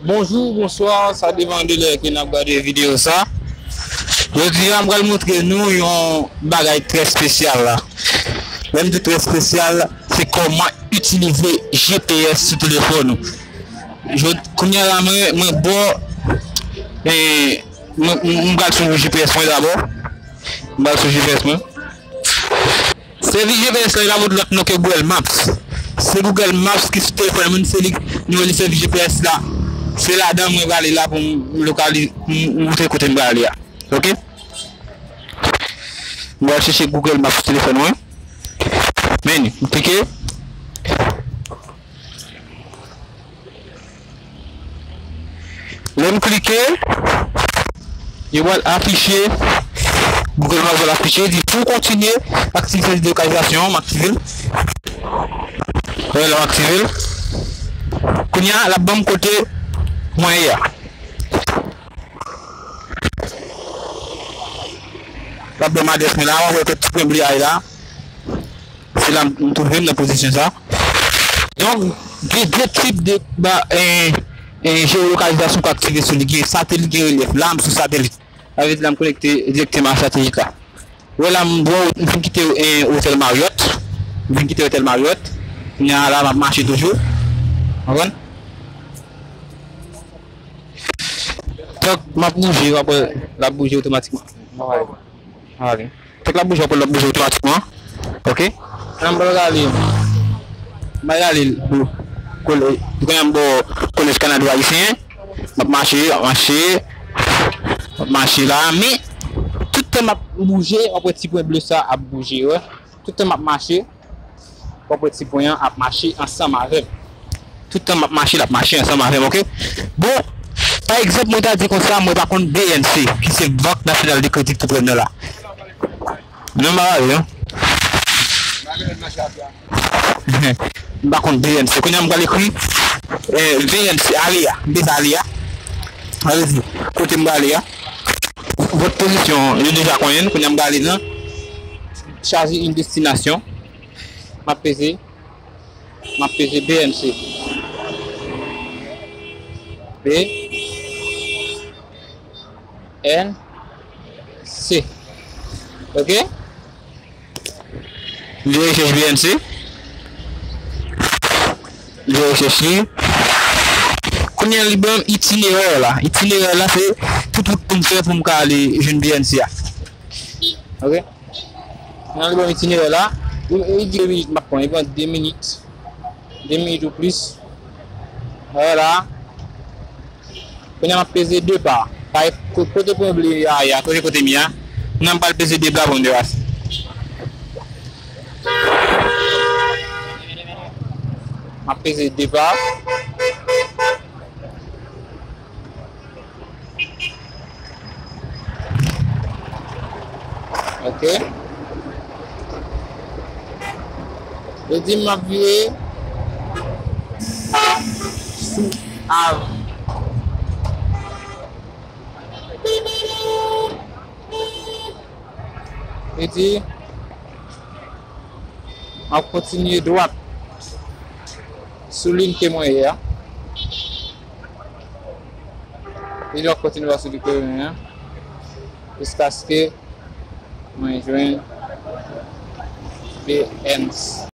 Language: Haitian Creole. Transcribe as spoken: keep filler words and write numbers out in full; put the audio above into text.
Bonjou, bonswa, sa depann de lè ke n ap gade videyo sa. Jodi a, m pral montre nou yon bagay trè espesyal la. Lè m di trè espesyal, se kòman itilize G P S sou telefòn ou. Jodi, kounye a la, mwen, mwen bò, e, mwen, mwen, mwen pral sou G P S mwen dabò. Mwen pral sou G P S mwen. Sèvis G P S la, li pa pote lòt non ke Google Maps. Se Google Maps ki sou telefòn moun, se li, nou rele sèvis G P S la. Se ladan mwen prale la pou m lokalize, pou m montre kote m prale a. Ok? Mwen al chèche Google Maps sou telefòn mwen. Men, m klike. Lè m klike, yo pral afiche, Google Maps pral afiche, di pou kontinye aktivite de lokalizasyon, m aktive l. Wè, la m aktive l. Kounye a, l ap ban m kote mwen ye a. L ap ban m adrès mwen la, w ap wè ke ti pwen ble a ye la. Se la m, m twouve m nan pozisyon sa. Donk, gen de tip de, ba, en, en, jewolokalizasyon k aktive sou li. Gen satelit, gen relyèf. La, m sou satelit. Sa vle di la, m konekte dirèkteman a satelit la. Wè la, m, bon, m fin kite, en, otèl Marriott. M fin kite otèl Marriott. Kounye a la, m ap mache toujou. Konprann? Donk, m ap bouje, w ap wè, l ap bouje otomatikman. Mwen ale. Mwen ale. Tout la bouje, w ap bouje otomatikman. Ok? Nan m pral ale. M pral ale bò kolèj, kounye a m bò Kolèj Kanado Ayisyen. M ap mache, m ap mache. M ap mache la. Men, tout tan m ap bouje, w ap wè ti pwen ble sa ap bouje, wè. Tout tan m ap mache, w ap wè ti pwen an ap mache ansanm avè m. Tout tan m ap mache, l ap mache ansanm avè m, ok? Bon, pa egzanp, mwen ta di konsa, mwen pa konn B N C, ki se Bank Nasyonal de Kredi Antreprenè la. Non, m pa pale, non. M pa konn B N C. Kounye a, m pral ekri, eh, B N C, ale a. M peze ale a. Sa vle di, kote m prale a. Votre position, yo deja konnen, kounye a m prale nan. Choisir une destination. M ap peze, m ap peze B N C. B N C. Ok? M fè rechèch B N C. M fè rechèch li. Kounye a, li ban m itinerè la. Itinerè la, se tout wout pou m fè pou m ka ale jwenn B N C a. Ok? Nan li ban m itinerè la, li, li di de minit m ap pran, li pran de minit, de minit ou plis. Vwala. Kounye a m ap peze depa. Kote pwen ble a ye a, kote, kote m ye a. Kounye a m pral peze depa pou m depase. M ap peze depa. Ok. Yo di m ap vire sou av. Yo di m ap kontinye dwat sou liy ke mwen ye a. E donk, kontinye sou li ke mwen an, jiskaske mwen jwenn B N C.